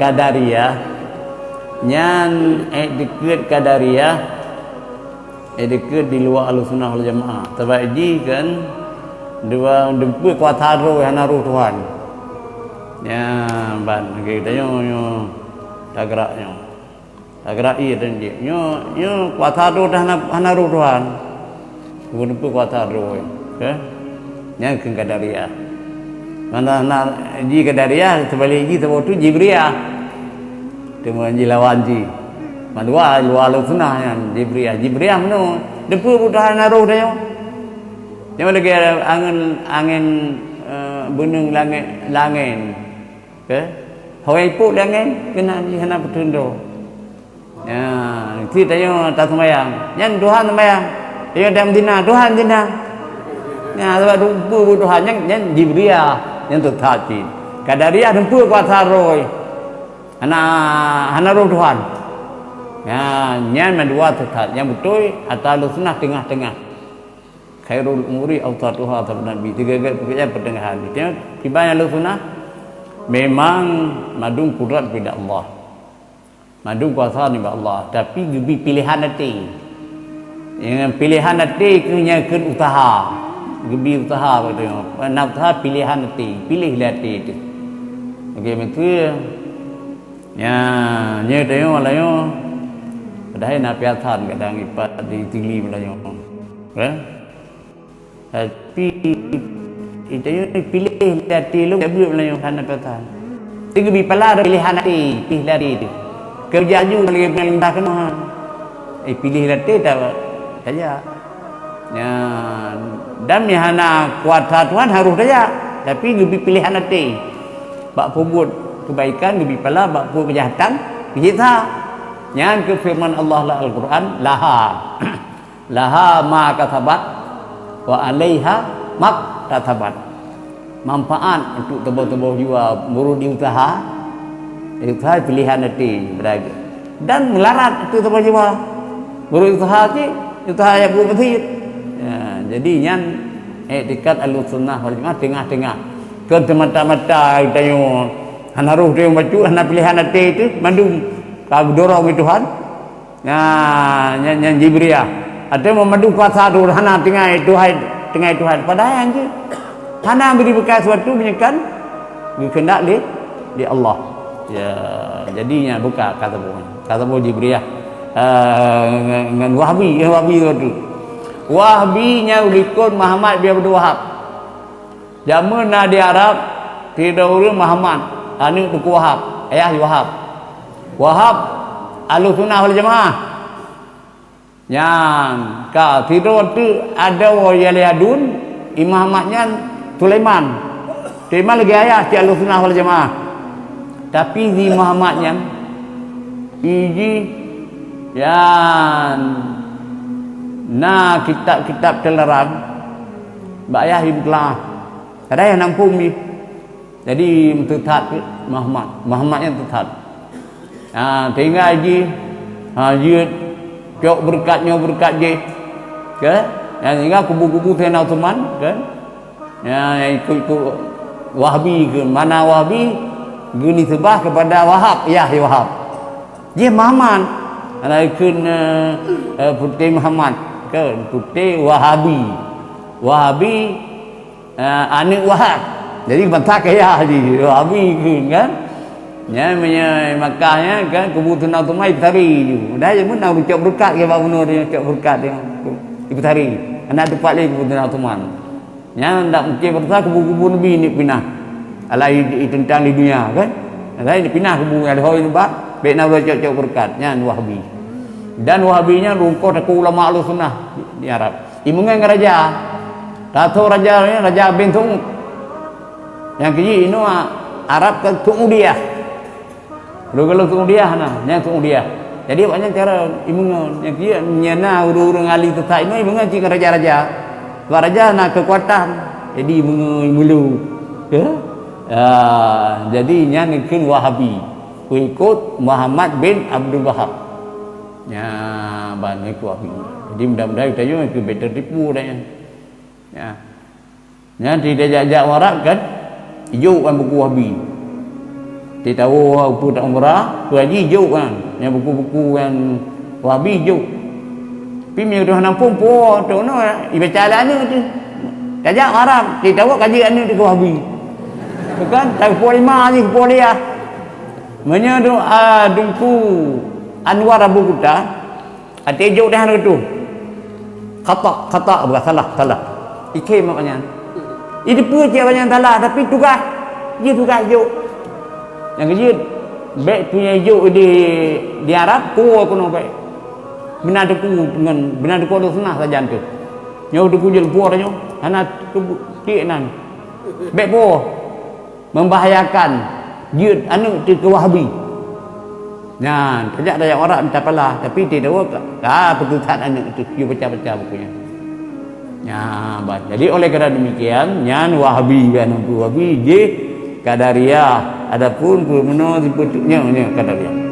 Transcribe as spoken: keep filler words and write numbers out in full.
Qadariyah, nyan iktikad Qadariyah, iktikad di luwa Ahlussunnah wal Jamaah. Sabab jih kan dua deumpue kuasa droe hana roh Tuhan. Nyan ban lagèe tanyoe nyoe tagrak nyoe. Tagrak ie dan jih. Nyoe, nyoe kuasa droe dah hana, hana roh Tuhan. Bukan kuasa droe. Ke? Nyan keu Qadariyah. Mana na ji Qadariyah, seubalik jih saboh tu Jibriyah. Teuma ji lawan jih. Mandua luwa Ahlussunnah nyan Jibriyah. Jibriyah meunoe. Deumpue buta hana roh tanyoe. Nyoe lagèe angén, angén, eh, beuneueng langét, langén. Ke? Hôi ipok langén, keunan jih hana peuteun droe. Ya, cit tanyoe taseumayang. Nyan Tuhan seumayang. Tanyoe dam zina, Tuhan zina. Ya, sabab deumpue buet Tuhan nyan, nyan Jibriyah, nyan teutap cit. Qadariyah deumpue kuasa roh. Hana, hana roh Tuhan. Ya, nyan mandua teutap. Nyang beutôi, ata Ahlussunnah teungoh-teungoh. Khairul umuri awsatuha, sabda Nabi. Tiga-tiga pekerjaan pertengahan. Itu kiban Ahlussunnah memang mandum kudrat daripada Allah. Mandum kuasa nibak Allah, tapi geubri pilehan até. Nyang pilehan até keu nyang kheun useuha. Geubri useuha beutôi. Na useuha pilehan até, piléh lé até teuh. Lagèe meukeue, nya, nyoe tanyoe meulayeue, padahai na piasan kadang ipat di tili meulayeue. Kan? Tapi, itu nyoe piléh lé até lôn, jak beuet meulayeue hana peusan. Teungoh bri pala pilehan até, piléh lé até teuh. Keu jaju lagèe peunalintah keunoe. Eh, piléh lé até ta-, tajak. Nyan, dan nyang hana kuasa Tuhan harôh tajak, tapi geubri pilehan até. Bak peubuet keubaikan geubri pala, bak peubuet keujahatan geusiksa. Nyan keu feureuman Allah lam Al-Quran, laha. Laha ma kasabat, wa 'alaiha maktasabat. Manfaat untuk tuboh-tuboh jiwa meurot di useuha, useuha pilehan até beuraya. Dan meularat untuk tuboh jiwa. Meurot useuha cit, useuha nyang peubuet meuseujid. Ya, jadi nyan iktikad Ahlussunnah wal Jamaah teungoh-teungoh. Kon seumata-mata tanyoe hana roh tanyoe bacut, hana pilehan até teuh, mandum ka geudorong lé Tuhan. Nah, nyan, nyan Jibriyah. Até meumadu kuasa tu hana tinggai Tuhan, tinggai Tuhan. Padahai nyan jih hana geubri beukai sesuatu meunyoe kon geukeundak lé, lé Allah. Ya, jadi nyan buka kata bukan. Kata bukan Jibriyah. Eh, ngon, ngon Wahbi, eh, Wahbi tu. Wahbi nyan likot Muhammad bin Abdul Wahab. Jameun na di Arab, sidroe ureueng Muhammad, aneuk Teungku Wahab, ayah Wahab. Wahab, Ahlussunnah wal Jamaah. Nyan, ka sidroe teuk adoe Yali Adun, i Muhammad nyan Sulaiman. Sulaiman lagèe ayah cit Ahlussunnah wal Jamaah. Tapi di Muhammad nyan, i jih, nyan, na kitab-kitab teularang, bak ayah imeuteulah. Kadang nyang nampung jih. Jadi, meuteuthat Muhammad. Muhammad nyan teuthat. Ha, tinggai jih, ha, jeuet cok beureukat nyoe beureukat jih. Ke? Nyang tinggai kubu-kubu Saidina Utsman, ke? Nyang, nyang ikut-ikut Wahbi ke? Mana Wahbi? Geunisbah kepada Wahab, yah Wahab. Jih Muhammad. Ana ikut, eh, eh, puté Muhammad. Ke? Puté Wahabi. Wahabi, eh, aneuk Wahab. Jadi, banta kaya jih, Wahabi kheun kan. Nyan, meunyoe Makkah nyan kan, kubu Saidina Utsman ipeutari ju. Dah, ya, beuna cok beureukat, keu bak bunoe dia cok beureukat dia. Ipeutari. Hana teupat lé kubu Saidina Utsman. Nyan, ndak mungkin beureukat kubu-kubu Nabi ni pinah. Alah, i, i teuntang di dunia kan. Alah, ini pinah kubu nyang lheueh nibak, bèk na cok-cok beureukat. Nyan Wahabi. Dan Wahabi nyan rungkôh takue ulama Ahlussunnah di, di Arab. Imeungon ngon raja. Tato raja nyan, raja bin Su'ud. Nyang keujih inoe Arab kan Su'udiyah. Lôn galak Su'udiyah na, nyang Su'udiyah. Jadi awak nyan cara imeungon. Nyang keujih nyan na ureueng-ureueng ahli teutap inoe imeungon cit ngon raja-raja. Sebab raja na keukuatan. Jadi imeungon, imeulhô. Ya? Ah, jadi nyan kheun Wahabi. Peuikot Muhammad bin Abdul Wahab. Nya, ban ikot Wahabi. Jadi mudah-mudahan geutanyoe keu bèk teutipu dah nyan. Ya. Nyan di jak-jak Arab kan, ijok kan buku Wahabi. Di tawoe peue ta umrah, peue haji jok kan. Nyang buku-buku nyang Wahabi jok. Tapi meunyoe ureueng hana phon, po, tu no, ibaca lé aneuk tu. Tajak Arab, di tawoe kaji aneuk tu Wahabi. Tu kan, tak po lima jih, po dia. Meunyoe tu, ah, Teungku Anwar Abu Kuta, até jok dah tu. Khata, khata, bukan salah, salah. Ikhe mak nyan. Itu pun cik nyan salah, tapi tugas. Dia tugas jok. Nyang kejut, bèk punya jok di, di Arab, po keunoe bèk. Beuna teungku ngon, beuna teungku ada senah sajan tu. Nyoe teungku jeuet po nyoe, hana teungku tiek nan. Bèk po. Membahayakan jeuet aneuk teuh keu Wahabi. Nyan, tajak dayah Arab mita pala, tapi ti tawoe ka, ka peuteuthat aneuk teuh, yue baca-baca buku nyan. Nyan, bah. Jadi oleh karena demikian, nyan Wahabi, kan, Wahabi jih Qadariyah. Adapun peue meunoe sipeutunyok nyan Qadariyah.